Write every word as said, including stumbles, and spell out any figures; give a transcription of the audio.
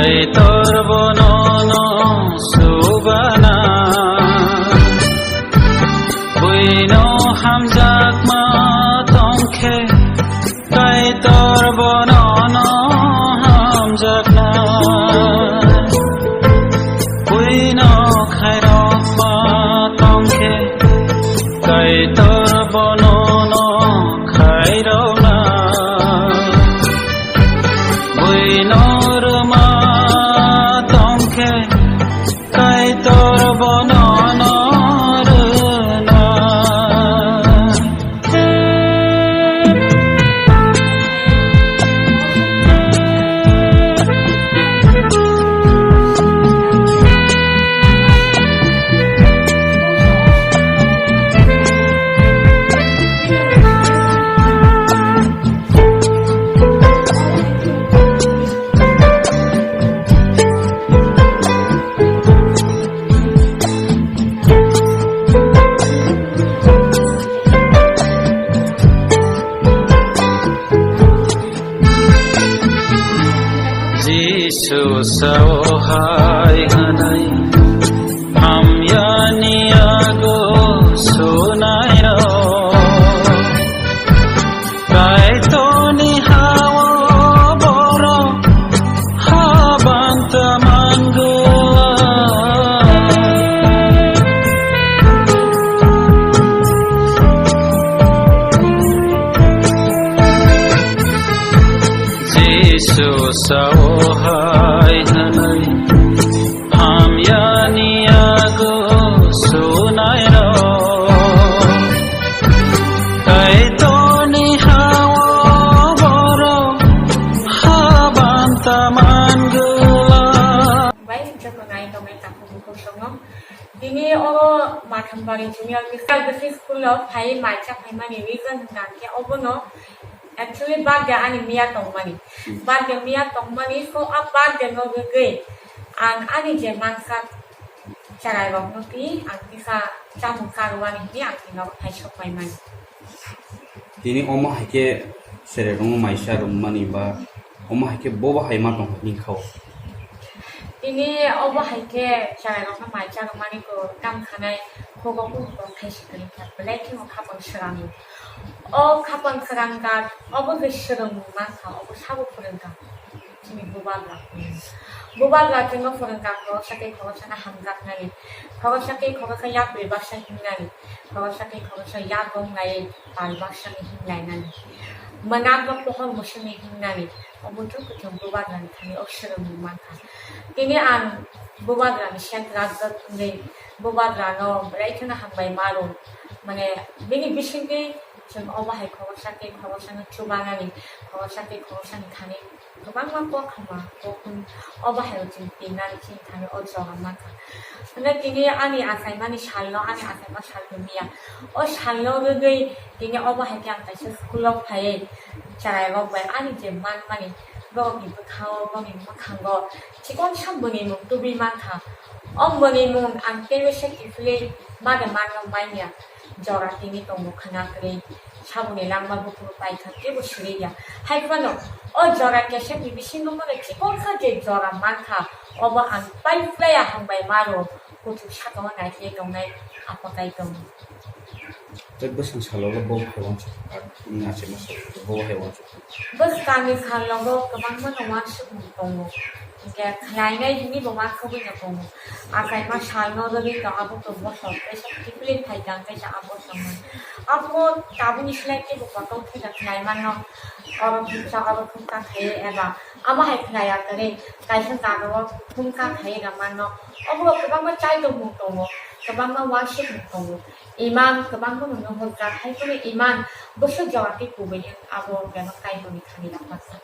Kaitor bono no subana, buino hamjakma tongkhe, Kaitor bono no hamjakna, buino khairokma tongkhe, Kaitor bono no khairokna, buino rwma tongkhe, Kaitor bono no rwna. Jisu sao hai hwnwi, hamyani yago sunairok. Kaitorni hao borok habanta mangwla. Jisu sao hai hwnwi, hamyani yago sunairok. Kaitorni hao borok habanta mangwla. Bai, joto nai tongnai takhuk bukhuk songno. Tini oro Mathanbari Junior Mister Bisi School o phai mai cha phaimani reason hwnkha khe obono actually birthday ani miya tongmani. Hmm. Birthday miya tongmani, so a birthday no rwgwi ang ani je mansa cherai rokno twi ang kisa chamung karwani hwnwi ang tini oro phai sok paimani. Tini omo hai khe cherai rokno maisa rwmani ba omo hai khe bobo hai ma tong nini kha o? Tini obo hai khe cherai rokno maisa rwmani ko kam khanai khugo kung tong khai si kwrwi kha, belai khe bo khapang swrango. O khapang swrang kha, obo je swrwngmung man kha, obo sabo phwrwng kha. Chini bubagra. Bubagra chwngno phwrwngkha khoroksa tei khoroksano hamjaknani. Khoroksa tei khoroksa yapri baksa himnani. Khoroksa tei khoroksa yak wngnai pal baksani himlainani. Mwnakno pohor musukni himnani. Obo thwk kwthwng bubagrani thani o swrwngmung mankha. Tini ang bubagrani seng rajak wngwi bubagrano belai kheno hambai maro. Mane bini bisingtwi chwng obo hai khoroksa tei khoroksano chubanani, khoroksa tei khoroksani thani kwbangma kok hama kok hwn obo hai o chwng tinani chini thani o jora mankha. Hwnwi tini ani achaimani salno, ani achaima sal tongmiya. O salno rwgwi tini obo hai khe ang kaisa school o phaiwi cherai rok bai ani je manmani borokni bwkhao, borokni mwkhango chikon sa mwnwimung tubui mankha. O mwnwimung ang teibo se kiphilwi made manno manya. Jora tini tongo khwna kwrwi, saboni langma buphuru paikha, teibo siriya. Hai phano o jora kesakni bisingo bono chikon kha je jora mankha, obo ang pai phlaiya hambai maro, kuchuk sakao naikhe tongnai Apa Kaitor. Tei bwswng salo bo hai wansuk, ah, wngya se ma salo bo hai wansuk. Bwskangni salnogo kwbangma no wansukmung tongo. Hinkhe khlainai hwnwi bo wansugwi no tongo. Achaima salno rwgwi to abo to bosong kaisa kiphilwi phaikha, kaisa abo tongmani. Abo tabukni slai teibo kotor khe da khlaimanno, oro thumsa, oro thumsa khlaiwi eba amo hai khlaiya kwrwi kaisa jagao thumsa khlaiwi rwmanno. Obo kwbangma chaitokmung tongo, kwbangma wansukmung tongo. Iman kwbangma no nuhurjak, hai phano iman bwswk jora tei kubui abo bebak Kaitorni thani rok baksa.